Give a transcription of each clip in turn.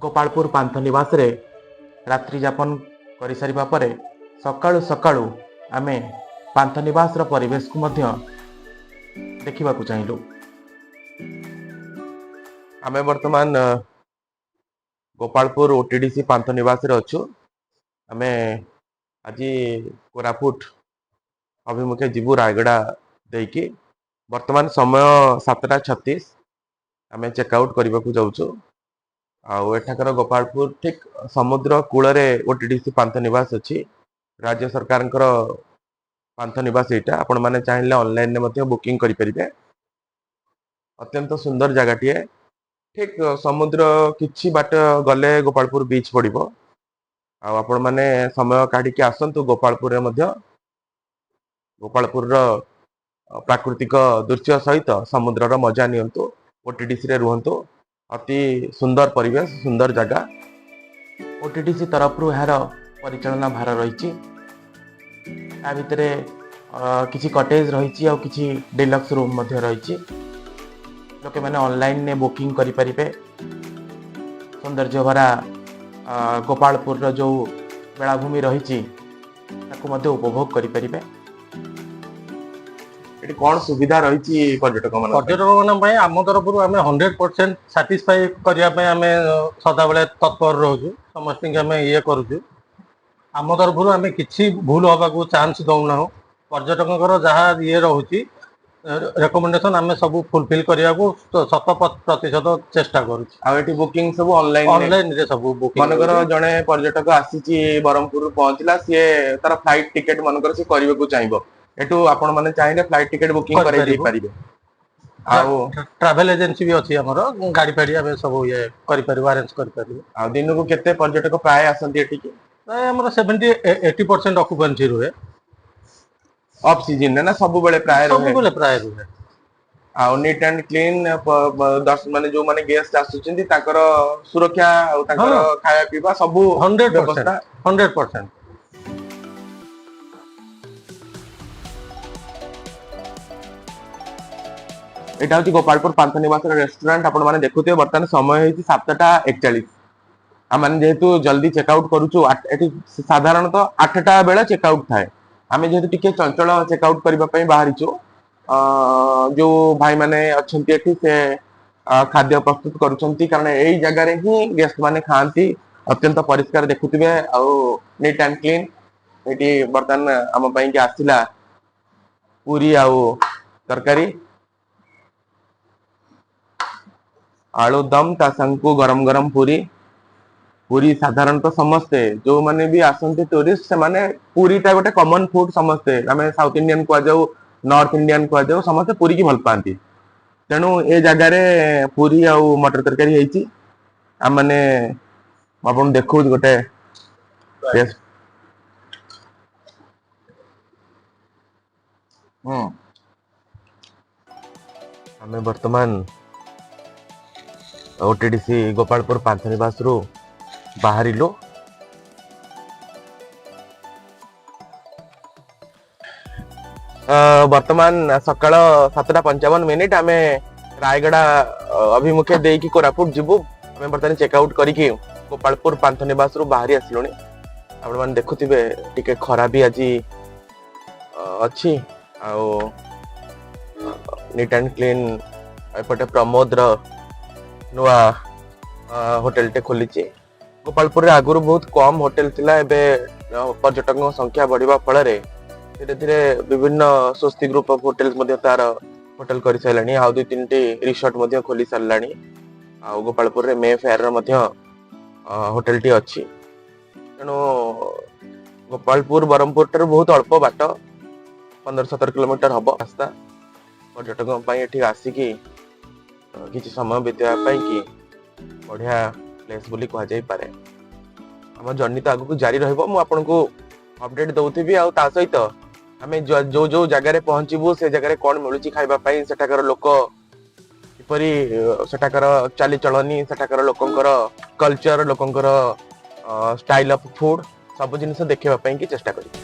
ଗୋପାଳପୁର ପାନ୍ଥ ନିବାସରେ ରାତ୍ରି ଯାପନ କରିସାରିବା ପରେ ସକାଳୁ ସକାଳୁ ଆମେ ପାନ୍ଥ ନିବାସର ପରିବେଶକୁ ମଧ୍ୟ ଦେଖିବାକୁ ଚାହିଁଲୁ। ଆମେ ବର୍ତ୍ତମାନ ଗୋପାଳପୁର ଓଟିଡିସି ପାନ୍ଥ ନିବାସରେ ଅଛୁ। ଆମେ ଆଜି କୋରାପୁଟ ଅଭିମୁଖେ ଯିବୁ ରାୟଗଡ଼ା ଦେଇକି। ବର୍ତ୍ତମାନ ସମୟ 7:36। ଆମେ ଚେକ୍ ଆଉଟ୍ କରିବାକୁ ଯାଉଛୁ। ଆଉ ଏଠାକାର ଗୋପାଳପୁର ଠିକ ସମୁଦ୍ର କୂଳରେ ଓଟିଡିସି ପାନ୍ଥ ନିବାସ ଅଛି। ରାଜ୍ୟ ସରକାରଙ୍କର ପାନ୍ଥ ନିବାସ ଏଇଟା। ଆପଣମାନେ ଚାହିଁଲେ ଅନଲାଇନରେ ମଧ୍ୟ ବୁକିଂ କରିପାରିବେ। ଅତ୍ୟନ୍ତ ସୁନ୍ଦର ଜାଗାଟିଏ। ଠିକ ସମୁଦ୍ର କିଛି ବାଟ ଗଲେ ଗୋପାଳପୁର ବିଚ୍ ପଡ଼ିବ। ଆଉ ଆପଣମାନେ ସମୟ କାଢିକି ଆସନ୍ତୁ ଗୋପାଳପୁରରେ ମଧ୍ୟ। ଗୋପାଳପୁରର ପ୍ରାକୃତିକ ଦୃଶ୍ୟ ସହିତ ସମୁଦ୍ରର ମଜା ନିଅନ୍ତୁ। ଓଟିଡିସିରେ ରୁହନ୍ତୁ। ଅତି ସୁନ୍ଦର ପରିବେଶ, ସୁନ୍ଦର ଜାଗା। ଓଟିଡିସି ତରଫରୁ ଏହାର ପରିଚାଳନା ଭାର ରହିଛି। ତା ଭିତରେ କିଛି କଟେଜ ରହିଛି ଆଉ କିଛି ଡିଲକ୍ସ ରୁମ୍ ମଧ୍ୟ ରହିଛି। ଲୋକମାନେ ଅନଲାଇନରେ ବୁକିଂ କରିପାରିବେ। ସୌନ୍ଦର୍ଯ୍ୟ ଭରା ଗୋପାଳପୁରର ଯେଉଁ ବେଳାଭୂମି ରହିଛି, ତାକୁ ମଧ୍ୟ ଉପଭୋଗ କରିପାରିବେ। ଏଠି କଣ ସୁବିଧା ରହିଛି ପର୍ଯ୍ୟଟକ ମାନଙ୍କ ପାଇଁ? ପର୍ଯ୍ୟଟକ ମାନଙ୍କ ପାଇଁ ଆମ ତରଫରୁ ଆମେ 100% ସାଟିସ୍ଫାଇ କରିବା ପାଇଁ ଆମେ ସଦାବେଳେ ତତ୍ପର ରହୁଛୁ। ସମସ୍ତଙ୍କୁ ଆମେ ଇଏ କରୁଛୁ। ଆମ ତରଫରୁ ଆମେ କିଛି ଭୁଲ ହବାକୁ ଚାନ୍ସ ଦଉନାହୁଁ। ପର୍ଯ୍ୟଟକଙ୍କର ଯାହା ଇଏ ରହୁଛି ରେକମେଣ୍ଡେସନ, ଆମେ ସବୁ ଫୁଲଫିଲ କରିବାକୁ ଶତ ପ୍ରତିଶତ ଚେଷ୍ଟା କରୁଛୁ। ଆଉ ଏଠି ବୁକିଂ ସବୁ ଅନଲାଇନ? ଅନଲାଇନରେ ସବୁ ବୁକିଂ। ମନେକର ଜଣେ ପର୍ଯ୍ୟଟକ ଆସିଛି, ବ୍ରହ୍ମପୁରରୁ ପହଞ୍ଚିଲା, ସିଏ ତାର ଫ୍ଲାଇଟ ଟିକେଟ ମନେକର ସିଏ କରିବାକୁ ଚାହିଁବ, ଏଠୁ ଆପଣ ମାନେ ଚାହିଁଲେ ଫ୍ଲାଇଟ ଟିକେଟ ବୁକିଂ କରାଇ କରିପାରିବୁ। ଦେଇପାରିବେ। ଆଉ ଟ୍ରାଭେଲ ଏଜେନ୍ସି ବି ଅଛି ଆମର। ଗାଡି ଫାଡି ଆମେ ସବୁ ଇଏ କରିପାରିବୁ, ଆରେଞ୍ଜ କରିପାରିବୁ। ଆଉ ଦିନକୁ କେତେ ପର୍ଯ୍ୟଟକ ପ୍ରାୟ ଆସନ୍ତି ଏଠିକି? ପ୍ରାୟ ଆମର 70-80% ଅକୁପେନ୍ସି ରୁହେ। ଅଫ୍ ସିଜନ ନା ସବୁବେଳେ ପ୍ରାୟ ରୁହେ? ସବୁବେଳେ ପ୍ରାୟ ରୁହେ। ଆଉ ନିଟ୍ ଆଣ୍ଡ କ୍ଲିନ୍, ମାନେ ଯୋଉମାନେ ଗେଷ୍ଟ ଆସୁଛନ୍ତି ତାଙ୍କର ସୁରକ୍ଷା ଆଉ ତାଙ୍କର ଖାଇବା ପିଇବା ସବୁ 100%। ବ୍ୟବସ୍ଥା? 100%। ଏଇଟା ହଉଛି ଗୋପାଳପୁର ପାନ୍ଥ ନିବାସର ରେଷ୍ଟୁରାଣ୍ଟ। ଆପଣ ମାନେ ଦେଖୁଥିବେ, ବର୍ତ୍ତମାନ ସମୟ ହେଇଛି 7:41। ଆମେ ଯେହେତୁ ଜଲ୍ଦି ଚେକ୍ ଆଉଟ୍ କରୁଛୁ, ଏଠି ସାଧାରଣତଃ 8ଟା ବେଳେ ଚେକ୍ ଆଉଟ୍ ଥାଏ। ଆମେ ଯେହେତୁ ଟିକେ ଚଞ୍ଚଳ ଚେକ୍ ଆଉଟ୍ କରିବା ପାଇଁ ବାହାରିଛୁ, ଯୋଉ ଭାଇମାନେ ଅଛନ୍ତି ଏଠି, ସେ ଖାଦ୍ୟ ପ୍ରସ୍ତୁତ କରୁଛନ୍ତି, କାରଣ ଏଇ ଜାଗାରେ ହିଁ ଗେଷ୍ଟ ମାନେ ଖାଆନ୍ତି। ଅତ୍ୟନ୍ତ ପରିଷ୍କାର ଦେଖୁଥିବେ ଆଉ ନିଟ୍ ଆଣ୍ଡ କ୍ଲିନ୍। ଏଠି ବର୍ତ୍ତମାନ ଆମ ପାଇଁ କି ଆସିଲା ପୁରୀ ଆଉ ତରକାରୀ, ଆଳୁ ଦମ, ତା ସାଙ୍ଗକୁ ଗରମ ଗରମ ପୁରୀ। ପୁରୀ ସାଧାରଣତଃ ସମସ୍ତେ ଯୋଉମାନେ ବି ଆସନ୍ତି ଟୁରିଷ୍ଟ, ସେମାନେ ପୁରୀଟା ଗୋଟେ କମନ ଫୁଡ। ସମସ୍ତେ, ଆମେ ସାଉଥ ଇଣ୍ଡିଆନ କୁହାଯାଉ, ନର୍ଥ ଇଣ୍ଡିଆନ କୁହାଯାଉ, ସମସ୍ତେ ପୁରୀକି ଭଲ ପାଆନ୍ତି। ତେଣୁ ଏ ଜାଗାରେ ପୁରୀ ଆଉ ମଟର ତରକାରୀ ହେଇଛି। ଆମମାନେ ଆପଣଙ୍କୁ ଦେଖଉଛି ଗୋଟେ ଟେଷ୍ଟ। ହୁଁ ଆମେ ବର୍ତ୍ତମାନ ଓଟିଡିସି ଗୋପାଳପୁର ପାନ୍ଥନିବାସରୁ ବାହାରିଲୁ। ବର୍ତ୍ତମାନ ସକାଳ 7:55। ଆମେ ରାୟଗଡ଼ା ଅଭିମୁଖେ ଦେଇକି କୋରାପୁଟ ଯିବୁ। ଆମେ ବର୍ତ୍ତମାନ ଚେକ୍ ଆଉଟ୍ କରିକି ଗୋପାଳପୁର ପାନ୍ଥନିବାସରୁ ବାହାରି ଆସିଲୁଣି। ଆପଣମାନେ ଦେଖୁଥିବେ, ଟିକେ ଖରା ବି ଆଜି ଅଛି। ଆଉ ନିଟ୍ ଆଣ୍ଡ କ୍ଲିନ୍। ଏପଟେ ପ୍ରମୋଦର ନୂଆ ହୋଟେଲଟେ ଖୋଲିଛି। ଗୋପାଳପୁରରେ ଆଗରୁ ବହୁତ କମ ହୋଟେଲ ଥିଲା। ଏବେ ପର୍ଯ୍ୟଟକଙ୍କ ସଂଖ୍ୟା ବଢିବା ଫଳରେ ଧୀରେ ଧୀରେ ବିଭିନ୍ନ ସ୍ୱସ୍ତି ଗ୍ରୁପ ଅଫ ହୋଟେଲ ମଧ୍ୟ ତାର ହୋଟେଲ କରିସାରିଲାଣି। ଆଉ ଦୁଇ ତିନିଟି ରିସର୍ଟ ମଧ୍ୟ ଖୋଲି ସାରିଲାଣି। ଆଉ ଗୋପାଳପୁରରେ ମେ ଫେୟାର ମଧ୍ୟ ହୋଟେଲଟି ଅଛି। ତେଣୁ ଗୋପାଳପୁର ବ୍ରହ୍ମପୁର ଠାରୁ ବହୁତ ଅଳ୍ପ ବାଟ, 15-17 କିଲୋମିଟର ହବ ରାସ୍ତା। ପର୍ଯ୍ୟଟକଙ୍କ ପାଇଁ ଏଠି ଆସିକି କିଛି ସମୟ ବିତେଇବା ପାଇଁ କି ବଢିଆ ପ୍ଲେସ୍ ବୋଲି କୁହାଯାଇପାରେ। ଆମ ଜର୍ଣ୍ଣି ତ ଆଗକୁ ଜାରି ରହିବ, ମୁଁ ଆପଣଙ୍କୁ ଅପଡେଟ ଦଉଥିବି। ଆଉ ତା ସହିତ ଆମେ ଯୋଉ ଯୋଉ ଜାଗାରେ ପହଞ୍ଚିବୁ, ସେ ଜାଗାରେ କଣ ମିଳୁଛି ଖାଇବା ପାଇଁ, ସେଠାକାର ଲୋକ କିପରି, ସେଠାକାର ଚାଲିଚଳନି, ସେଠାକାର ଲୋକଙ୍କର କଲଚର, ଲୋକଙ୍କର ଷ୍ଟାଇଲ ଅଫ ଫୁଡ, ସବୁ ଜିନିଷ ଦେଖିବା ପାଇଁ କି ଚେଷ୍ଟା କରିବି।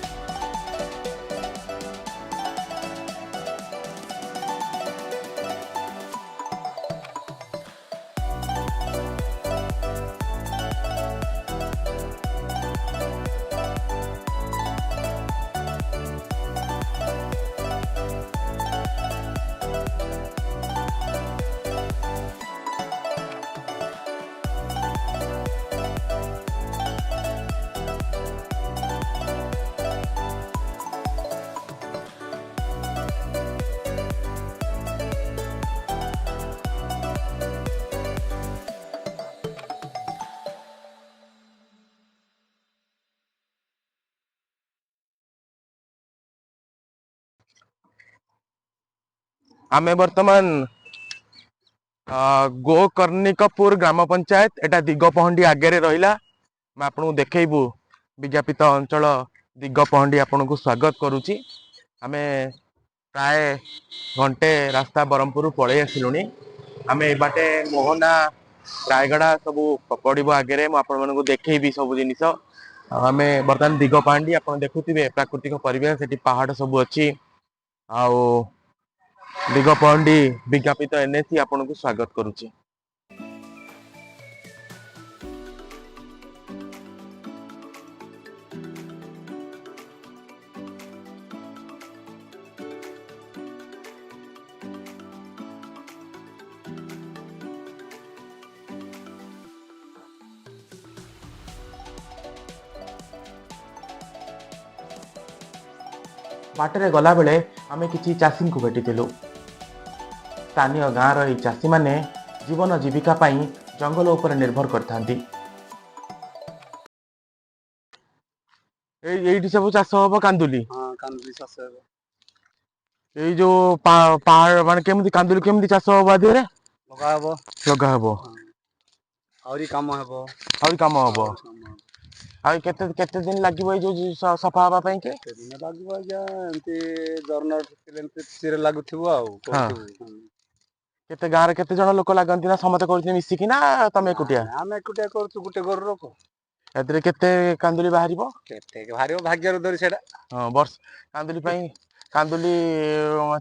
ଆମେ ବର୍ତ୍ତମାନ ଗୋକର୍ଣ୍ଣିକପୁର ଗ୍ରାମ ପଞ୍ଚାୟତ, ଏଟା ଦିଗପହଣ୍ଡି ଆଗରେ ରହିଲା। ମୁଁ ଆପଣଙ୍କୁ ଦେଖେଇବୁ ବିଜ୍ଞାପିତ ଅଞ୍ଚଳ ଦିଗପହଣ୍ଡି ଆପଣଙ୍କୁ ସ୍ୱାଗତ କରୁଛି। ଆମେ ପ୍ରାୟ ଘଣ୍ଟେ ରାସ୍ତା ବ୍ରହ୍ମପୁରରୁ ପଳେଇ ଆସିଲୁଣି। ଆମେ ଏ ବାଟେ ମୋହନା, ରାୟଗଡ଼ା ସବୁ ପଡ଼ିବ ଆଗରେ। ମୁଁ ଆପଣମାନଙ୍କୁ ଦେଖେଇବି ସବୁ ଜିନିଷ। ଆଉ ଆମେ ବର୍ତ୍ତମାନ ଦିଗପହଣ୍ଡି, ଆପଣ ଦେଖୁଥିବେ ପ୍ରାକୃତିକ ପରିବେଶ, ସେଠି ପାହାଡ଼ ସବୁ ଅଛି। ଆଉ ଦିଗପହଣ୍ଡି ବିଜ୍ଞାପିତ ଏନଏସି ଆପଣଙ୍କୁ ସ୍ୱାଗତ କରୁଛି। ବାଟରେ ଗଲାବେଳେ ଆମେ କିଛି ଚାଷୀଙ୍କୁ ଭେଟିଥିଲୁ। ସ୍ଥାନୀୟ ଗାଁର ଏହି ଚାଷୀମାନେ ଜୀବନ ଜୀବିକା ପାଇଁ ଜଙ୍ଗଲ ଉପରେ ନିର୍ଭର କରିଥାନ୍ତି। ଏଇଠି ସବୁ ଚାଷ ହବ କାନ୍ଦୁଲି? ହଁ, କାନ୍ଦୁଲି ଚାଷ ହେବ। ଏଇ ଯୋଉ ପାହାଡ଼, ମାନେ କେମିତି କାନ୍ଦୁଲି କେମିତି ଚାଷ ହବ? ଆ ଦେହରେ ଲଗା ହବ। ଲଗା ହବ। ଆହୁରି କାମ ହେବ। ଆହୁରି କାମ ହବ। ଆହୁରି କାମ ହବ। ଆଉ କେତେ କେତେ ଦିନ ଲାଗିବ ଏଇ ଯୋଉ ସଫା ହବା ପାଇଁ କି? କେତେ ଦିନ ଲାଗିବ ଆଜ୍ଞା, ଏମିତି ଜର୍ନର ଏମିତି ସିରେ ଲାଗୁଥିବ ଆଉ କରୁଥିବୁ। କେତେ ଗାଁରେ କେତେ ଜଣ ଲୋକ ଲାଗନ୍ତି, ନା ସମସ୍ତେ କରୁଛନ୍ତି ମିଶିକି, ନା ତମେ ଏକୁଟିଆ? ନା, ଆମେ ଏକୁଟିଆ କରୁଛୁ, ଗୋଟେ ଘର ଲୋକ। ଏଥିରେ କେତେ କାନ୍ଦୁଲି ବାହାରିବ? କେତେ ବାହାରିବ ଭାଗ୍ୟରୁ ଧରି ସେଇଟା। ହଁ, ବର୍ଷ କାନ୍ଦୁଲି ପାଇଁ କାନ୍ଦୁଲି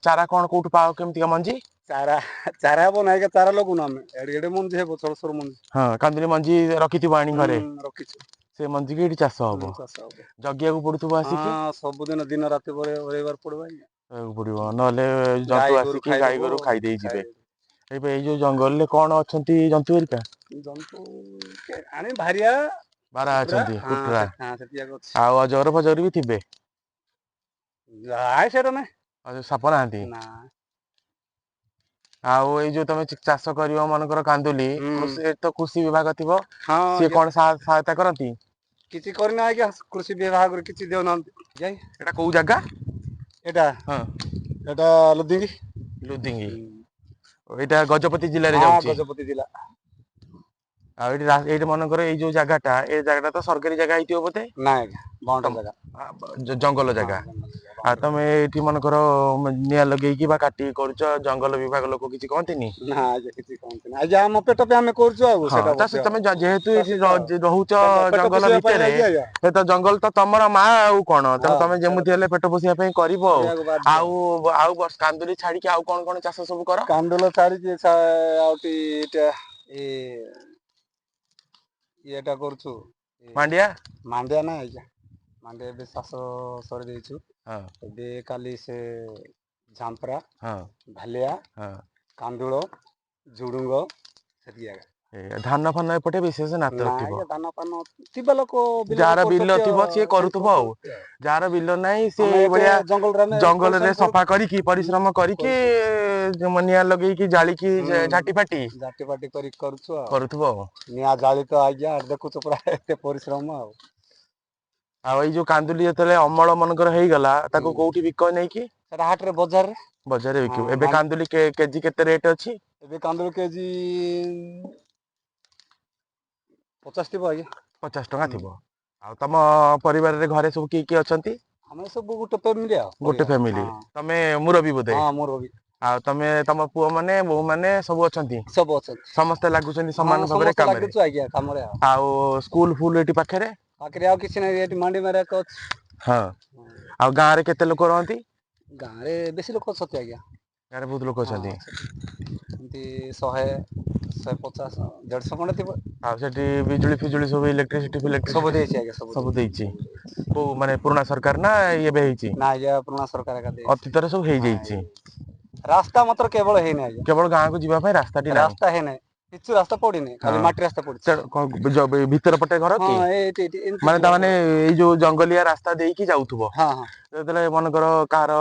ଚାରା କଣ କୋଉଠୁ ପାଅ, କେମିତିକା ମଞ୍ଜି? ଚାରା ହବ ନା ଆଜ୍ଞା, ଚାରା ଲଗୁନୁ ଆମେ। ଏଡେ ଏଡେ ମଞ୍ଜି ହେବ, ଛୋଟ ଛୋଟ ମଞ୍ଜି। ହଁ, କାନ୍ଦୁଲି ମଞ୍ଜି ରଖିଥିବ ଆଣି ଘରେ? ରଖିଛୁ। ସେ ମଞ୍ଜିକି ଏଠି ଚାଷ ହବ? ଚାଷ ହବ। ଜଗିବାକୁ ପଡୁଥିବ ଆସିକି? ହଁ, ସବୁଦିନ ଦିନ ରାତି ପରେ ରହିବାକୁ ପଡିବ ଆଜ୍ଞା। ରହିବାକୁ ପଡିବ, ନହେଲେ ଜନ୍ତୁ ଗାଈ ଗୋରୁ ଆସିକି ଖାଇଦବ, ଗାଈ ଗୋରୁ ଖାଇ ଦେଇଯିବେ। ଖାଇଦେବେ। ଏବେ ଏଇ ଯୋଉ ଜଙ୍ଗଲରେ କଣ ଅଛନ୍ତି ଜନ୍ତୁ ହେରିକା? ଜନ୍ତୁ ଆଣି ଭାରିଆ ବାରା ଅଛନ୍ତି, କୁଟୁରା। ହଁ, ସେତିକି ଅଛି। ଆଉ ଅଜଗର ଫଜଗର ବି ଥିବେ? ନାଇଁ, ସେଇଟା ନାଇଁ। ଆଉ ସାପ ନାହାନ୍ତି? ନା। ଆଉ ଏଇ ଯୋଉ ତମେ ଚାଷ କରିବ ମନେକର କାନ୍ଦୁଲି, କୃଷି ତ କୃଷି ବିଭାଗ ଥିବ, ସିଏ କଣ ସହାୟତା କରନ୍ତି? କିଛି କରିନା ଆଜ୍ଞା, କୃଷି ବିଭାଗରୁ କିଛି ଦେଉନାହାନ୍ତି। ଏଟା କୋଉ ଜାଗା? ଏଟା? ହଁ। ଏଟା ଲୁଦିଙ୍ଗି। ଲୁଦିଙ୍ଗି, ଏଇଟା ଗଜପତି ଜିଲ୍ଲାରେ ହଁ, ଯାଉଛି। ଗଜପତି ଜିଲ୍ଲା। ଆଉ ଏଇଠି ଏଇଠି ମନେକର ଏଇ ଯୋଉ ଜାଗାଟା, ଏ ଜାଗାଟା ତ ସରକାରୀ ଜାଗା ହେଇଥିବ ବୋଧେ? ନାଇଁ ଆଜ୍ଞା, ବନ୍ଦ ଜାଗା। ଜଙ୍ଗଲ ଜାଗା। ଆଉ ତମେ ଏଇଠି ମନେକର ନିଆଁ ଲଗେଇକି ବା କାଟିକି କରୁଛ, ଜଙ୍ଗଲ ବିଭାଗ ଲୋକ କିଛି କହନ୍ତିନି? ନା ଆଜ୍ଞା, କିଛି କହନ୍ତିନି ଆଜ୍ଞା। ଆମ ପେଟ ପାଇଁ ଆମେ କରୁଛୁ ଆଉ ସେଟା। ଚାଷ ତମେ ଯେହେତୁ ଏଇଠି ରହୁଛ ଜଙ୍ଗଲ ଭିତରେ, ସେ ତ ଜଙ୍ଗଲ ତ ତମର ମା ଆଉ କଣ। ତେଣୁ ତମେ ଯେମିତି ହେଲେ ପେଟ ପୋଷିବା ପାଇଁ କରିବ। ଆଉ ଆଉ କାନ୍ଦୁଲି ଛାଡିକି ଆଉ କଣ କଣ ଚାଷ ସବୁ କର? କାନ୍ଦୁଲ ଛାଡିକି ଆଉ ଏଇଟା ଇଏଟା କରୁଛୁ। ମାଣ୍ଡିଆ? ମାଣ୍ଡିଆ ନା ଆଜ୍ଞା, ମାଣ୍ଡିଆ ଏବେ ଚାଷ ସରିଦେଇଛୁ। ଏବେ କାଲି ସେ ଝାମ୍ପରା, ଭାଲିଆ, କାନ୍ଦୁଳ, ଝୁଡୁଙ୍ଗ, ସେତିକି ଆଜ୍ଞା। ଧାନ ଫାନ ଏପଟେ ବିଶେଷ ନଥିବ? ଧାନ ଫାନ ଥିବା ଲୋକ, ଯାହାର ବିଲ ଥିବ ସିଏ କରୁଥିବ, ଆଉ ଯାହାର ବିଲ ନାହିଁ ସେ ଏଇଭଳିଆ ଜଙ୍ଗଲରେ ସଫା କରିକି, ପରିଶ୍ରମ କରିକି, ନିଆଁ ଲଗେଇକି, ଜାଳିକି, ଝାଟି ଫାଟି ଝାଟି ଫାଟି କରିକି କରୁଛୁ ଆଉ କରୁଥିବ। ଆଉ ନିଆଁ ଜାଳି ତ ଆଜ୍ଞା ଦେଖୁଛୁ ପୁରା ଏତେ ପରିଶ୍ରମ। ଆଉ ଆଉ ଏଇ ଯୋଉ କାନ୍ଦୁଲି ଯେତେବେଳେ ଅମଳ ମନେକର ହେଇଗଲା, ତାକୁ କୋଉଠି ବିକ ନେଇକି? ସେଟା ହାଟରେ, ବଜାରରେ। ବଜାରରେ ବିକିବ। ଏବେ କାନ୍ଦୁଲି କେଜି କେତେ ରେଟ୍ ଅଛି? ଏବେ କାନ୍ଦୁଲି କେଜି 50 ଥିବ ଆଜ୍ଞା। 50 ଟଙ୍କା ଥିବ। ଆଉ ତମ ପରିବାରରେ ଘରେ ସବୁ କିଏ କିଏ ଅଛନ୍ତି? ଆମେ ସବୁ ଗୋଟେ ଫ୍ୟାମିଲି। ଆଉ ଗୋଟେ ଫ୍ୟାମିଲି। ତମେ ମୁରବି ବୋଧେ? ହଁ, ମୁରବି। ଆଉ ତମେ, ତମ ପୁଅ ମାନେ, ବୋହୂ ମାନେ ସବୁ ଅଛନ୍ତି? ସବୁ ଅଛନ୍ତି। ସମସ୍ତେ ଲାଗୁଛନ୍ତି ସମାନ ଭାବରେ କାମରେ? ଲାଗୁଛୁ ଆଜ୍ଞା କାମରେ। ଆଉ ସ୍କୁଲ ଫୁଲ ଏଠି ପାଖରେ? ପାଖରେ ଆଉ କିଛି ନାହିଁ, ଏଠି ମାଣ୍ଡି ମାରିବାକୁ ଅଛି। ହଁ, ଆଉ ଗାଁରେ କେତେ ଲୋକ ରହନ୍ତି? ଗାଁରେ ବେଶୀ ଲୋକ ଅଛନ୍ତି ଆଜ୍ଞା। ଗାଁରେ ବହୁତ ଲୋକ ଅଛନ୍ତି? ଏମିତି 100, 150, 150 ଖଣ୍ଡେ ଥିବ। ଆଉ ସେଠି ବିଜୁଳି ଫିଜୁଳି ସବୁ, ଇଲେକ୍ଟ୍ରିସିଟି? ସବୁ ଦେଇଛି ଆଜ୍ଞା। ସବୁ ଦେଇଛି। କୋଉ ମାନେ ପୁରୁଣା ସରକାର ନା ଏବେ ହେଇଛି? ନା ଆଜ୍ଞା, ପୁରୁଣା ସରକାର ଏକା ଦେଇଛି। ଅତୀତରେ ସବୁ ହେଇଯାଇଛି। ରାସ୍ତା ମାତ୍ର କେବଳ ହେଇନି ଆଜ୍ଞା। କେବଳ ଗାଁକୁ ଯିବା ପାଇଁ ରାସ୍ତାଟି ନାହିଁ? ରାସ୍ତା ହେଇନାହିଁ, ପିଚୁ ରାସ୍ତା ପଡିନି, ଖାଲି ମାଟି ରାସ୍ତା ପଡିଛି। ଭିତର ପଟେ ଘର କି? ମାନେ ତା ମାନେ ଏଇ ଯୋଉ ଜଙ୍ଗଲିଆ ରାସ୍ତା ଦେଇକି ଯାଉଥିବ? ଯେତେବେଳେ ମନେକର କାହାର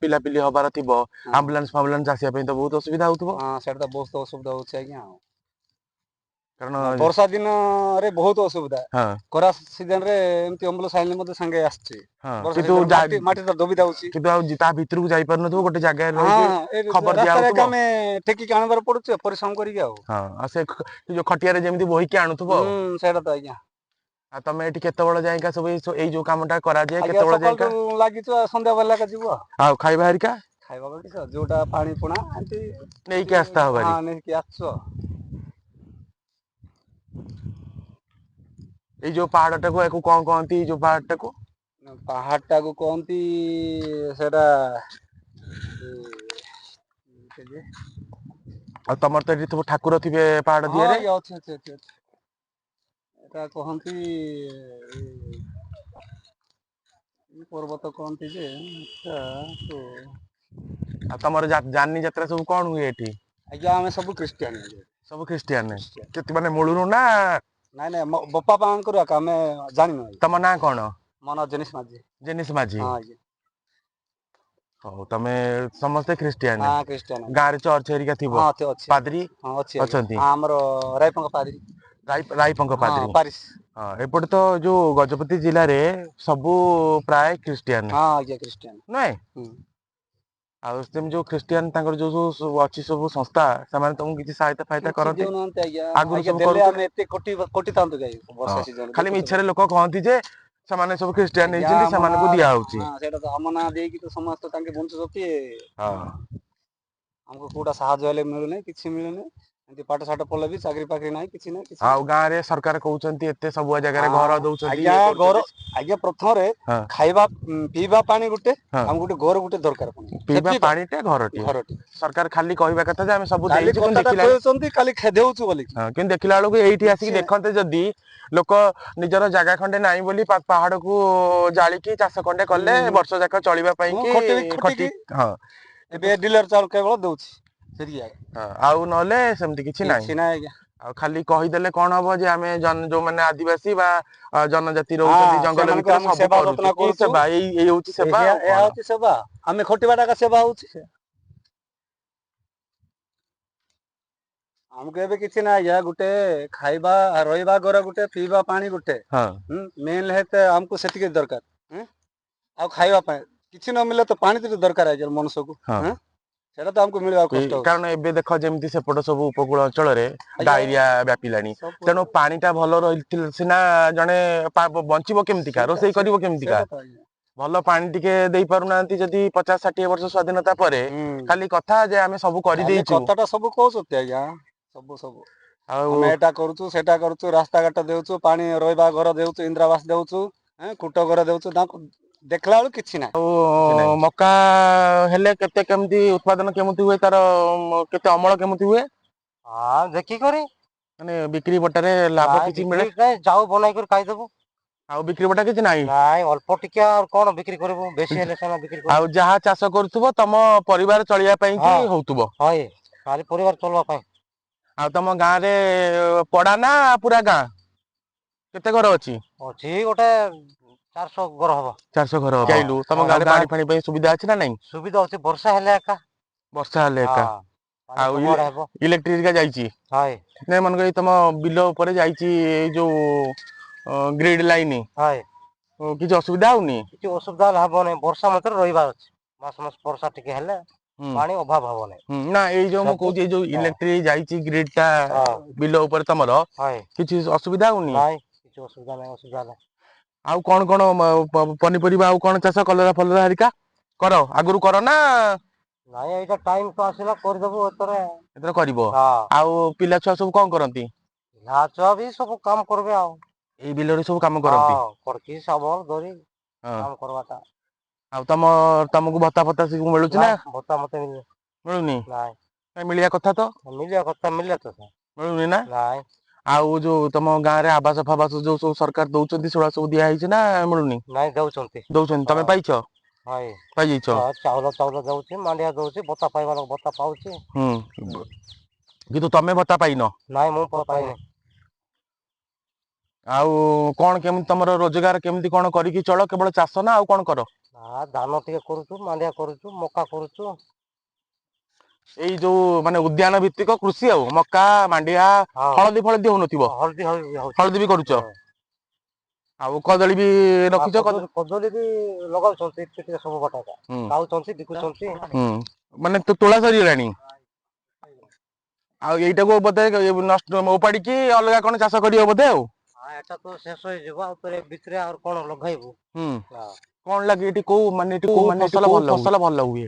ପିଲାପିଲି ହବାର ଥିବ, ଆମ୍ବୁଲାନ୍ସ ଫାମ୍ବୁଲାନ୍ସ ଆସିବା ପାଇଁ ତ ବହୁତ ଅସୁବିଧା ହଉଥିବ? ହଁ, ସେଟା ତ ବହୁତ ଅସୁବିଧା ହଉଛି ଆଜ୍ଞା। ଆଉ କାରଣ ବର୍ଷା ଦିନରେ ବହୁତ ଅସୁବିଧା। ହଁ। ଖରା ସିଜନ ରେ ଏମିତି ଅମ୍ବୁଲ ସାଇଲେ ମଧ୍ୟ ସାଙ୍ଗେ ଆସୁଛି। ହଁ, ବର୍ଷା କିନ୍ତୁ season ରେ ମାଟି ତ ଦବି ଯାଉଛି। କିନ୍ତୁ ଆଉ ତା ଭିତରକୁ ଯାଇପାରୁନଥିବ, ଗୋଟେ ଜାଗାରେ ହଁ, ରହିକି ଏ ଖବର ରାସ୍ତାରେ ଦିଆହଉଥିବ। ଏକା ଆମେ ଟେକିକି ଆଣିବାର ପଡୁଛି ପରିଶ୍ରମ କରିକି ଆଉ। ହଁ, ଆଉ ସେ ଯୋଉ ଖଟିଆରେ ଯେମିତି ବୋହିକି ଆଣୁଥିବ ଆଉ। ହୁଁ, ସେଇଟା ତ ଆଜ୍ଞା। ଆଉ ତମେ ଏଠି କେତେବେଳେ ଯାଇକା ସବୁ ଏଇ ଯୋଉ କାମଟା କରାଯାଏ, ଆଜ୍ଞା, କେତେବେଳେ ଯାଇକା? ସକାଳୁ ଲାଗିଛୁ ଆଉ ସନ୍ଧ୍ୟା ବେଳ ଯାକେ ଯିବୁ ଆଉ। ଆଉ ଖାଇବା ହେରିକା? ଖାଇବାକୁ କିଛି ଯୋଉଟା ପାଣି ପୁଣା ଏମିତି ନେଇକି ଆସିତା ହବାରି? ହଁ, ନେଇକି ଆସୁଛୁ ଆଉ। ଏଇ ଯୋଉ ପାହାଡଟାକୁ ୟାକୁ କଣ କହନ୍ତି? ଏଇ ଯୋଉ ପାହାଡଟାକୁ? ପାହାଡଟାକୁ କହନ୍ତି ସେଟା। ଆଉ ତମର ତ ଏଠି ସବୁ ଠାକୁର ଥିବେ ପାହାଡ ହଁ ଦିହରେ? ଆଜ୍ଞା, ଅଛି ଅଛି ଅଛି ଅଛି। ଏଟା କହନ୍ତି ଏଇ ପର୍ବତ କହନ୍ତି ଯେ ଏଟା ତ। ଆଉ ତମର ଯାନି ଯାତ୍ରା ସବୁ କଣ ହୁଏ ଏଠି? ଆଜ୍ଞା, ଆମେ ସବୁ ଖ୍ରୀଷ୍ଟିଆନ ଆଜ୍ଞା। ସବୁ ଖ୍ରୀଷ୍ଟିଆନ? ଖ୍ରୀଷ୍ଟିଆନ। କେତେ ମାନେ ମୂଳରୁ ନା? ନାଇଁ ନାଇଁ, ମୋ ବାପା ମାଙ୍କର ଏକା, ଆମେ ଜାଣିନୁ ଆଜ୍ଞା। ତମ ନାଁ କଣ? ମୋ ନାଁ ଜେନିସ୍ ମାଝୀ। ଜେନିସ୍ ମାଝୀ? ହଁ ଆଜ୍ଞା। ହଉ, ତମେ ସମସ୍ତେ ଖ୍ରୀଷ୍ଟିଆନ? ହଁ, ଖ୍ରୀଷ୍ଟିଆନ। ଗାଁରେ ଚର୍ଚ୍ଚ ହେରିକା ଥିବ? ହଁ, ଅଛି। ପାଦ୍ରୀ? ହଁ, ଅଛି ଆଜ୍ଞା। ଅଛନ୍ତି? ହଁ, ଆମର ରାଇପଙ୍କ ପାଦ୍ରୀ। ରାଇପଙ୍କ ହଁ, ପାଦ୍ରୀ। ପାରିଶ। ହଁ, ଏପଟେ ତ ଯୋଉ ଗଜପତି ଜିଲ୍ଲାରେ ସବୁ ପ୍ରାୟ ଖ୍ରୀଷ୍ଟିଆନ। ହଁ ଆଜ୍ଞା, ଖ୍ରୀଷ୍ଟିଆନ। ନୁହେଁ? ହୁଁ। ଆଉ ସେମିତି ଯୋଉ ଖ୍ରୀଷ୍ଟିଆନ ତାଙ୍କର ଯୋଉ ସବୁ ଅଛି ସବୁ ସଂସ୍ଥା, ସେମାନେ ତମକୁ କିଛି ସହାୟତା ଫାୟତା କିଛି କରନ୍ତି? ଦେଉନାହାନ୍ତି ଆଜ୍ଞା। ଆଗରୁ ଆଜ୍ଞା, ସବୁ ଦେଲେ କରୁଥିଲେ? ଆମେ ଏତେ କଟିଥାନ୍ତୁ କାଇଁ ବର୍ଷା ହଁ, ସିଜନ? ଖାଲି ମିଛରେ ଲୋକ କହନ୍ତି ଯେ ସେମାନେ ସବୁ ଖ୍ରୀଷ୍ଟିଆନ ଆଜ୍ଞା, ହେଇଛନ୍ତି, ଆମ ସେମାନଙ୍କୁ ନାଁ ଦିଆ ହଉଛି। ହଁ, ସେଇଟା ତ ଆମ ନାଁ ଦେଇକି ତ ସମସ୍ତେ ତାଙ୍କେ ବଞ୍ଚୁଛନ୍ତି। ହଁ। ଆମକୁ କୋଉଟା ସାହାଯ୍ୟ ହେଲେ ମିଳୁନି, କିଛି ମିଳୁନି। ଏମିତି ପାଠ ସାଠ ପଢିଲେ ବି ଚାକିରି ଫାକିରି ନାହିଁ, କିଛି ନାହିଁ, କିଛି ଆଉ ଗାଁ ରେ ସରକାର କହୁଛନ୍ତି ଏତେ ସବୁ ଜାଗାରେ ହଁ, ଘର ଦଉଛନ୍ତି, ଆଜ୍ଞା, ଇଏ ଘର କରୁଛନ୍ତି। ଆଜ୍ଞା, ପ୍ରଥମରେ ହଁ। ଖାଇବା ପିଇବା ପାଣି ଗୋଟେ, ହଁ। ଆମକୁ ଗୋଟେ ଘର ଗୋଟେ ଦରକାର ପୁଣି। ପିଇବା ସେତିକି ତ। ପାଣିଟା, ଘରଟିଏ। ଘରଟି। ସରକାର ଖାଲି କହିବା କଥା ଯେ ଆମେ ସବୁ ଖାଲି ଦେଇଛୁ, କିନ୍ତୁ କଥାଟା ଦେଖିଲା କହୁଛନ୍ତି ଖାଲି ଦେଉଛୁ ବୋଲିକି। ହଁ, କିନ୍ତୁ ଦେଖିଲା ବେଳକୁ ଏଇଠି ଆସିକି କିଛି ନାହିଁ। ଦେଖନ୍ତେ ଯଦି ଲୋକ ନିଜର ଜାଗା ଖଣ୍ଡେ ନାହିଁ ବୋଲି ପାହାଡକୁ ଜାଳିକି ଚାଷ ଖଣ୍ଡେ କଲେ ବର୍ଷ ଯାକ ଚଳିବା ପାଇଁ ମୁଁ କି ଖଟିବି, ଖଟି ଖଟିକି। ହଁ। ଏବେ ଡିଲର ଚାଉଳ କେବଳ ଦଉଛି ସେତିକି ଆଜ୍ଞା। ହଁ, ଆଉ ନହେଲେ ସେମିତି କିଛି ନାହିଁ। କିଛି ନାହିଁ ଆଜ୍ଞା। ଆଉ ଖାଲି କହିଦେଲେ କଣ ହବ ଯେ ଆମେ ଯୋଉମାନେ ଆଦିବାସୀ ବା ଜନଜାତି ରହୁଛନ୍ତି ହଁ, ଜଙ୍ଗଲ ସେମାନଙ୍କୁ ଭିତରେ ଆମେ ସବୁ ସେବା କରୁଛୁ। ଯତ୍ନ କି କରୁଛୁ। ସେବା? ଏଇ ହଉଛି ସେବା, ଆଉ ଏହା କଣ? ହଉଛି ସେବା। ଆମେ ଖଟିବାଟା ଏକା ସେବା ହଉଛି। ଆମକୁ ଏବେ କିଛି ନାହିଁ ଆଜ୍ଞା, ଗୋଟେ ଖାଇବା ରହିବା ଘର ଗୋଟେ, ପିଇବା ପାଣି ଗୋଟେ। ହଁ। ମେନ୍ ହେତେ ଆମକୁ ସେତିକି ଦରକାର। ଆଉ ଖାଇବା ପାଇଁ କିଛି ନ ମିଳିଲେ ତ ପାଣି ତ ଦରକାର ଆଜ୍ଞା ମଣିଷକୁ। ହଁ। ସେଟା ତ ଆମକୁ ମିଳିବାକୁ କଷ୍ଟ ହଉଛି। କାରଣ ଏବେ ଦେଖ ଯେମିତି ସେପଟ ସବୁ ଉପକୂଳ ଅଞ୍ଚଳରେ ଆଜ୍ଞା, ଡାଇରିଆ ବ୍ୟାପିଲାଣି। ସବୁ ତେଣୁ ପାଣିଟା ଭଲ ରହିଥିଲେ ସିନା ଜଣେ ବଞ୍ଚିବ କେମିତିକା, ସେଇଟା ରୋଷେଇ କରିବ କେମିତିକା। ସେଇଟା ତ ଆଜ୍ଞା। ଭଲ ପାଣି ଟିକେ ଦେଇ ପାରୁନାହାନ୍ତି ଯଦି 50-60 ବର୍ଷ ସ୍ୱାଧୀନତା ପରେ। ଖାଲି କଥା ଯେ ଆମେ ସବୁ ଖାଲି କରିଦେଇଛୁ। କଥାଟା ସବୁ କହୁଛନ୍ତି ଆଜ୍ଞା, ସବୁ ସବୁ। ଆଉ ଆମେ ଏଟା କରୁଛୁ, ସେଟା କରୁଛୁ, ରାସ୍ତାଘାଟ ଦେଉଛୁ, ପାଣି ରହିବା ଘର ଦେଉଛୁ, ଇନ୍ଦିରାବାସ ଦେଉଛୁ, କୁଟ ଘର ଦେଉଛୁ, ତାଙ୍କୁ ଦେଖିଲା ବେଳକୁ କିଛି ନାହିଁ। ଆଉ ମକା ହେଲେ କେତେ କେମିତି ଉତ୍ପାଦନ କେମିତି ହୁଏ ତାର, କେତେ ଅମଳ କେମିତି ହୁଏ? ହଁ, ଦେଖିକରି। ମାନେ ବିକ୍ରି ବଟାରେ ଲାଭ ନାଇଁ, କିଛି ମିଳେ? ବିକ୍ରି ନାଇଁ, ଯାଉ ବନାଇ କରି ଖାଇଦବୁ। ଆଉ ବିକ୍ରି ବଟା କିଛି ନାହିଁ? ନାଇଁ, ଅଳ୍ପ ଟିକେ, ଆଉ କଣ ବିକ୍ରି କରିବୁ, ବେଶୀ ହେଲେ ସିନା ବିକ୍ରି କରିବୁ। ଆଉ ଯାହା ଚାଷ କରୁଥିବ ତମ ପରିବାର ଚଳିବା ପାଇଁ କି ହଁ। ହଉଥିବ? ହଁ, ଖାଲି ପରିବାର ଚଳିବା ପାଇଁ। ଆଉ ତମ ଗାଁରେ ପଡା ନା ପୁରା ଗାଁ କେତେ ଘର ଅଛି? ଅଛି ଗୋଟେ 400 ଘର ହବ। 400 ଘର ହବ। ହଁ। ଯାଇଲୁ, ତମ ହଁ, ଗାଁରେ ପାଣି ଫାଣି ପାଇଁ ସୁବିଧା ଅଛି ନା ନାଇଁ? ସୁବିଧା ଅଛି, ବର୍ଷା ହେଲେ ଏକା। ବର୍ଷା ହେଲେ ଏକା। ହଁ, ପାଣି ଆଉ ସବୁଆଡେ ହେବ। ଇଲେକ୍ଟ୍ରିକ ହେରିକା ଯାଇଛି? ହଁ। ନାଇଁ, ମନେକର ଏଇ ତମ ବିଲ ଉପରେ ଯାଇଛି ଏଇ ଯୋଉ ଗ୍ରିଡ ଲାଇନ, ହଁ। କିଛି ଅସୁବିଧା ହଉନି? କିଛି ଅସୁବିଧା ହେଲେ ହବ ନାହିଁ, ବର୍ଷା ମାତ୍ରେ ରହିବାର ଅଛି। ମାସ ମାସ ବର୍ଷା ଟିକେ ହେଲେ ପାଣି ଅଭାବ ହବ ନାହିଁ। ନା, ଏଇ ଯୋଉ ମୁଁ ସବୁ କହୁଛି, ଏଇ ଯୋଉ ହଁ। ଇଲେକ୍ଟ୍ରିକ ଯାଇଛି ଗ୍ରିଡ ଟା ହଁ। ବିଲ ଉପରେ ତମର, ହଁ। କିଛି ଅସୁବିଧା ହଉନି? ନାଇଁ, କିଛି ଅସୁବିଧା ନାହିଁ, ଅସୁବିଧା ନାହିଁ। ଆଉ କଣ କଣ ପନିପରିବା, ଆଉ କଣ ଚାଷ, କଲରା ଫଲରା ହେରିକା କର, ଆଗରୁ କର ନା? ନାଇଁ, ଏଇଟା ଟାଇମ ତ ଆସିଲା କରିଦବୁ ଏଥର। ଏଥର କରିବ? ହଁ। ଆଉ ପିଲା ଛୁଆ ସବୁ କଣ କରନ୍ତି? ପିଲା ଛୁଆ ବି ସବୁ କାମ କରିବେ ଆଉ। ଏଇ ବିଲରେ ସବୁ କାମ କରନ୍ତି? ହଁ, ଖଡକି ଶାବଳ ଧରି ହଁ। କାମ କରବାଟା। ଆଉ ତମକୁ ଭତ୍ତା ଫତ୍ତା ସବୁ ମିଳୁଛି ନା? ନାଇଁ, ଭତ୍ତା ମତେ ମିଳୁନି। ମିଳୁନି? ନାଇଁ। ନାଇଁ, ମିଳିବା କଥା ତ। ମିଳିବା କଥା, ମିଳିଲା ତ ସାର୍। ମିଳୁନି ନା? ନାଇଁ। ଆଉ ଯୋଉ ତମ ଗାଁରେ ଆବାସ ଫାବାସ ଯୋଉ ସବୁ ସରକାର ଦଉଛନ୍ତି, ସେଗୁଡା ସବୁ ଦିଆ ହେଇଛି ନା ମିଳୁନି? ନାଇଁ, ଦଉଛନ୍ତି। ଦଉଛନ୍ତି? ତମେ ହଁ। ପାଇଛ? ହଁ। ପାଇଯାଇଛ? ହଁ, ଚାଉଳ ଦଉଛି, ମାଣ୍ଡିଆ ଦଉଛି, ଭତ୍ତା ପାଇବା ଲୋକ ଭତ୍ତା ପାଉଛି। ହୁଁ, କିନ୍ତୁ ତମେ ଭତ୍ତା ପାଇନ? ନାଇଁ, ମୁଁ ପାଇନି। ଆଉ କଣ କେମିତି ତମର ରୋଜଗାର, କେମିତି କଣ କରିକି ଚଳ? କେବଳ ଚାଷ ନା ଆଉ କଣ କର? ନା, ଧାନ ଟିକେ କରୁଛୁ, ମାଣ୍ଡିଆ କରୁଛୁ, ମକା କରୁଛୁ। ଏଇ ଯୋଉ ମାନେ ଉଦ୍ୟାନ ଭିତ୍ତିକ କୃଷି ଆଉ ମକା, ମାଣ୍ଡିଆ, ହଁ। ହଳଦୀ ଫଳଦୀ ହଉନଥିବ? ହଳଦୀ, ହଳଦୀ ହଉଛି। ହଳଦୀ ବି କରୁଛ? ହଁ। ଆଉ କଦଳୀ ବି ରଖିଛ? କଦଳୀ, କଦଳୀ ବି ଲଗାଉଛନ୍ତି ଟିକେ ଟିକେ ସବୁ ବାଟଟା। ଖାଉଛନ୍ତି, ବିକୁଛନ୍ତି। ହୁଁ, ମାନେ ତ ତୋଳା ସରିଗଲାଣି। ଆଉ ଏଇଟାକୁ ବୋଧେ ନଷ୍ଟ ଉପାଡିକି ଅଲଗା କଣ ଚାଷ କରିବ ବୋଧେ ଆଉ? ହଁ, ଏଟା ତ ଶେଷ ହେଇଯିବ, ଆଉ ପରେ ଭିତରେ ଆଉ କଣ ଲଗାଇବୁ। ହଁ। କଣ ଲାଗେ ଏଠି? କୋଉ ମାନେ ଏଠି କୋଉ ମାନେ ଫସଲ ଭଲ, ଫସଲ ଭଲ ହୁଏ?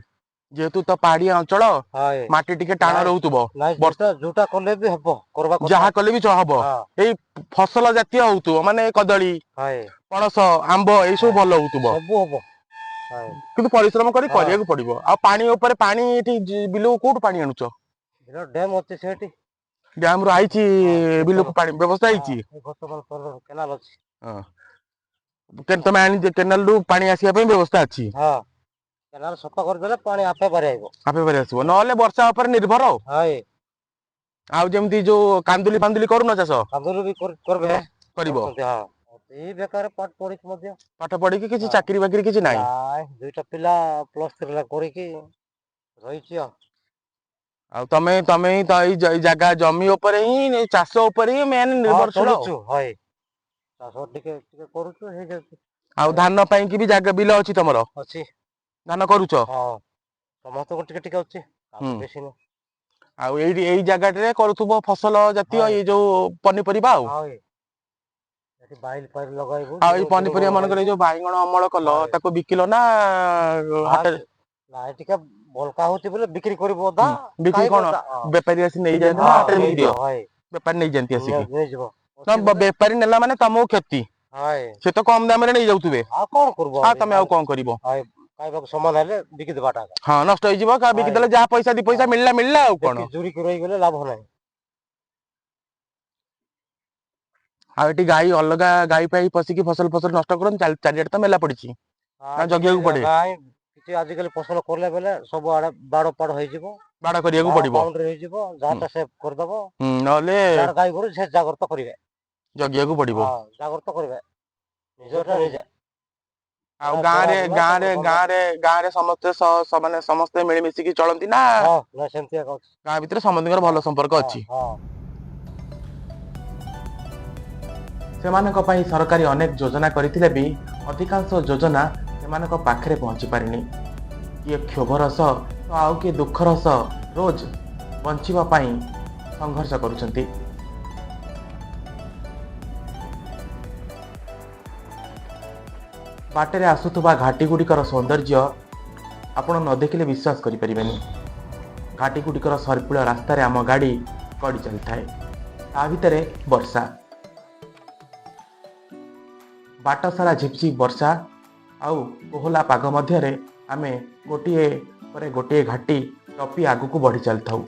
ଯେହେତୁ ତ ପାହାଡିଆ ଅଞ୍ଚଳ, ହଁ। ମାଟି ଟିକେ ଟାଣ ନାଇଁ। ରହୁଥିବ। ନାଇଁ, ଯୋଉଟା ଯୋଉଟା କଲେ ବି ହବ, କରିବା କଥା। ଯାହା କଲେ ବି ହବ। ହଁ। ଏଇ ଫସଲ ଜାତୀୟ ହଉଥିବ, ମାନେ କଦଳୀ, ପଣସ, ଆମ୍ବ ଏଇ ସବୁ ଭଲ ହଉଥିବ। ସବୁ ହବ, ହଁ। କିନ୍ତୁ ପରିଶ୍ରମ କରି ହଁ। କରିବାକୁ ପଡିବ। ଆଉ ପାଣି ଉପରେ, ପାଣି ଏଠି ବିଲକୁ କୋଉଠୁ ପାଣି ଆଣୁଛ? ଡ୍ୟାମ ଅଛି ସେଠି। ଡ୍ୟାମ ରୁ ଆଇଛି? ହଁ। ବିଲକୁ ପାଣି ବ୍ୟବସ୍ଥା ହେଇଛି? କେନାଲ ଅଛି। ହଁ, ତମେ ଆଣି କେନାଲ ରୁ ପାଣି ଆସିବା ପାଇଁ ବ୍ୟବସ୍ଥା ଅଛି? ହଁ, କେନାଲ ସଫା କରିଦେଲେ ପାଣି ଆପେ ବାହାରି ଆଇବ। ଆପେ ପାରି ଆସିବ, ନହେଲେ ବର୍ଷା ଉପରେ ନିର୍ଭର ଆଉ। ହଁ। ଆଉ ଯେମିତି ଯୋଉ କାନ୍ଦୁଲି ଫାନ୍ଦୁଲି କରୁନ ଚାଷ? କାନ୍ଦୁଲି ବି କରିବେ। କରିବ? କରୁଛନ୍ତି, ହଁ। ଏଇ ବେକାର ପାଠ ପଢିକି ମଧ୍ୟ। ପାଠ ପଢିକି କିଛି ହଁ। ଚାକିରି ବାକିରି କିଛି ନାହିଁ? ନାଇଁ, ଦୁଇଟା ପିଲା +3 କରିକି ରହିଛି ଆଉ। ଆଉ ତମେ ତମେ ହିଁ ତ ଏଇ ଜାଗା ଜମି ଉପରେ ହିଁ, ଏଇ ଚାଷ ଉପରେ ହିଁ ମେନ୍ ହଁ, ନିର୍ଭରଶୀଳ ଆଉ। ଚଳୁଛୁ, ହଏ, ଚାଷ ଟିକେ ଟିକେ କରୁଛୁ, ହେଇଯାଉଛି। ଆଉ ଧାନ ପାଇଁ କି ବି ଜାଗା ବିଲ ଅଛି ତମର? ଅଛି। ଧାନ କରୁଛ? ହଁ, ସମସ୍ତଙ୍କୁ ଟିକେ ଟିକେ ଅଛି ଆଉ ବେଶୀ ନୁହଁ। ଆଉ ଏଇଠି ଏଇ ଜାଗାଟାରେ କରୁଥିବ ଫସଲ ଜାତୀୟ ଏଇ ଯୋଉ ପନିପରିବା ଆଉ? ହଁ, ଏଠି ବାଇଲ ଫାଇଲ ଲଗାଇବୁ। ଆଉ ଏଇ ପନିପରିବା ମାନଙ୍କର ଏଇ ଯୋଉ ବାଇଗଣ ଅମଳ କଲ, ତାକୁ ବିକିଲ ନା ହାଟରେ? ନାଇଁ, ଟିକେ ବଳକା ହଉଛି ବୋଲେ ବିକ୍ରି କରିବୁ ଅଧା। ବିକ୍ରି ଖାଇବୁ କଣ ଅଧା, ହଁ। ବେପାରୀ ଆସି ନେଇଯାଆନ୍ତି ନା ହଁ, ହାଟରେ ବିକି ନେଇଯିବ, ଦିଅ? ହଏ। ବେପାରୀ ନେଇଯାଆନ୍ତି ଆସିକି? ନେଇଯିବ। ତ ବେପାରୀ ନେଲା ମାନେ ତମକୁ କ୍ଷତି। ହଏ। ସେ ତ କମ ଦାମରେ ନେଇଯାଉଥିବେ। ଆଉ କଣ କରିବୁ? ଆଉ ତମେ ଆଉ କଣ କରିବ? ହଏ, ଖାଇବାକୁ ସମାନ ହେଲେ ବିକି ଦେବାଟା। ହଁ, ନଷ୍ଟ ହେଇଯିବ। ବିକିଦେଲେ ଯାହା ପଇସା ଦି ପଇସା ମିଳିଲା ମିଳିଲା, ଆଉ କଣ? ଜୁରିକି ରହିଗଲେ ଲାଭ ନାହିଁ। ଆଉ ଏଠି ଗାଈ, ଅଲଗା ଗାଈ ଫାଇ ପଶିକି ଫସଲ ଫସଲ ନଷ୍ଟ କରନ୍ତି? ଚାରିଆଡେ ତ ମେଲା ପଡିଛି ନା ଜଗିବାକୁ ପଡେ? ନାଇଁ, କିଛି ଆଜିକାଲି ଫସଲ କଲେ ବେଲେ ସବୁ ଆଡେ ବାଡ ପାଡ ହେଇଯିବ। ବାଡ କରିବାକୁ ପଡିବ। ବାଉଣ୍ଡରୀ ହେଇଯିବ, ଯାହାଟା ସେ କରିଦବ। ନହେଲେ ଯାହାର ଗାଈ ଗୋରୁ ସେ ଜାଗ୍ରତ କରିବେ। ଜଗିବାକୁ ପଡିବ। ହଁ, ଜାଗ୍ରତ କରିବେ, ନିଜଟା ନିଜେ। ଆଉ ଗାଁରେ ଗାଁରେ ଗାଁରେ ଗାଁରେ ସମସ୍ତେ ମାନେ ସମସ୍ତେ ମିଳିମିଶିକି ଚଳନ୍ତି ନା? ହଁ, ନା, ସେମିତି ଏକା ଅଛି। ଗାଁ ଭିତରେ ସମସ୍ତଙ୍କର ଭଲ ସମ୍ପର୍କ ଅଛି? ହଁ। ସେମାନଙ୍କ ପାଇଁ ସରକାରୀ ଅନେକ ଯୋଜନା କରିଥିଲେ ବି ଅଧିକାଂଶ ଯୋଜନା ସେମାନଙ୍କ ପାଖରେ ପହଞ୍ଚି ପାରିନି। କିଏ କ୍ଷୋଭର ସହ ତ ଆଉ କିଏ ଦୁଃଖର ସହ ରୋଜ ବଞ୍ଚିବା ପାଇଁ ସଂଘର୍ଷ କରୁଛନ୍ତି। ବାଟରେ ଆସୁଥିବା ଘାଟି ଗୁଡ଼ିକର ସୌନ୍ଦର୍ଯ୍ୟ ଆପଣ ନ ଦେଖିଲେ ବିଶ୍ୱାସ କରିପାରିବେନି। ଘାଟି ଗୁଡ଼ିକର ସର୍ପିଳ ରାସ୍ତାରେ ଆମ ଗାଡ଼ି ଗଡ଼ି ଚାଲିଥାଏ, ତା ଭିତରେ ବର୍ଷା, ବାଟ ସାରା ଝିପଝିପ ବର୍ଷା ଆଉ କୋହଲା ପାଗ ମଧ୍ୟରେ ଆମେ ଗୋଟିଏ ପରେ ଗୋଟିଏ ଘାଟି ଟପି ଆଗକୁ ବଢ଼ି ଚାଲିଥାଉ।